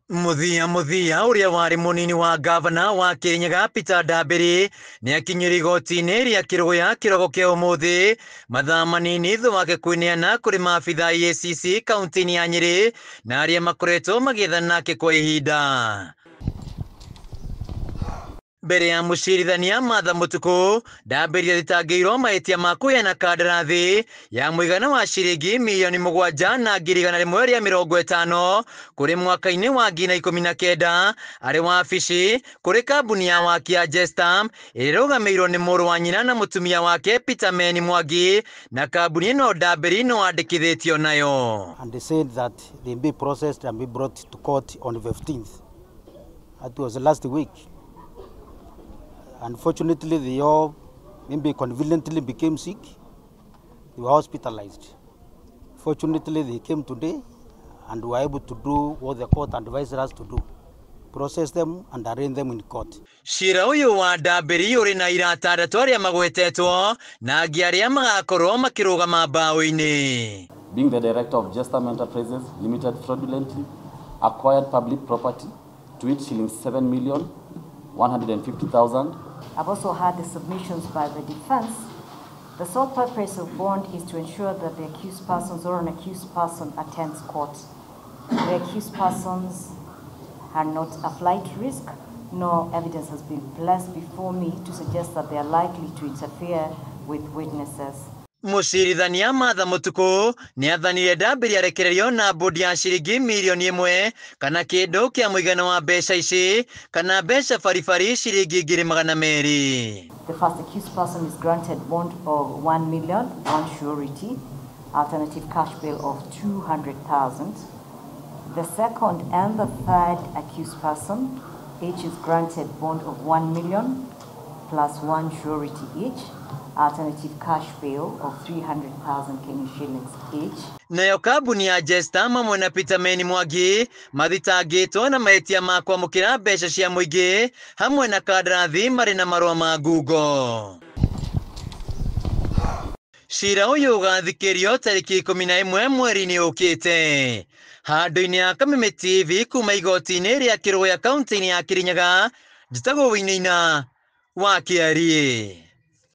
Muthia muthia uria wari munini wa gavana wa Kirinyaga Peter Ndambiri ni akinyire igoti-ini ria Kiruguya kiroko kia umuthi mathaa manini thutha wake kwineana kuri maabithaa EACC kaunti-ini ya Nyeri na aria makoretwo magiethana nake kwa ihinda. Mbere ya mũcirithania Martha Mutuku, Ndambiri athitangĩirwo mahĩtia ma kũheana kandarathi ya mũigana wa ciringi mirioni 7,150,000 kũrĩ mwaka-inĩ wa 2019 arĩ wabici kũrĩ kambuni ya waki ya Gestam ĩrĩa ĩrũgamĩrĩirwo nĩ mũrũ wa nyina na mũtumia wake Peter Meni Mwangi, na kambuni ĩno Ndambiri no andĩkithĩtio nayo. And they said that they be processed and be brought to court on the 15th. That was last week. Unfortunately, they all maybe conveniently became sick. They were hospitalized. Fortunately, they came today and were able to do what the court advised us to do, process them and arraign them in court. Cira ũyũ wa Ndambiri ũrĩ na aira atandatũ arĩa magwetetwo na angĩ arĩa magakorwo makĩrũgama mbaũ-inĩ. Being the director of Gestam Enterprises Limited fraudulently acquired public property to which shillings 7,150,000. I've also had the submissions by the defense. The sole purpose of bond is to ensure that the accused persons or an accused person attends court. The accused persons are not a flight risk, no evidence has been placed before me to suggest that they are likely to interfere with witnesses. Mũcirithania Martha Mutuku nĩ athanire Ndambiri arekererio na bodi ya ciringi mirioni 1 kana kĩndũ kĩa mũigana wa mbeca ici kana mbeca baribari ciringi 200,000. The first accused person is granted bond of 1 million, one surety, alternative cash bail of 200,000. The second and the third accused person, each is granted bond of 1 million plus one surety each, alternative cash bail of 300,000 Kenya shillings each. Nayo kambuni ya Gestam hamwe na Peter Meni Mwangi mathitangĩtwo na mahĩtia ma kwamũkĩra mbeca cia mũingĩ hamwe na kandarathi marĩ na marũa ma ngungo. Cira ũyũ ũgathikĩrio tarĩki 11 mweri-inĩ ũkĩte. Handũ-inĩ ya Kameme TV kuma igoti-inĩ rĩa Kĩrũgũya kaunti-inĩ ya Kirinyaga, njĩtagwo Wainaina wa Kĩariĩ.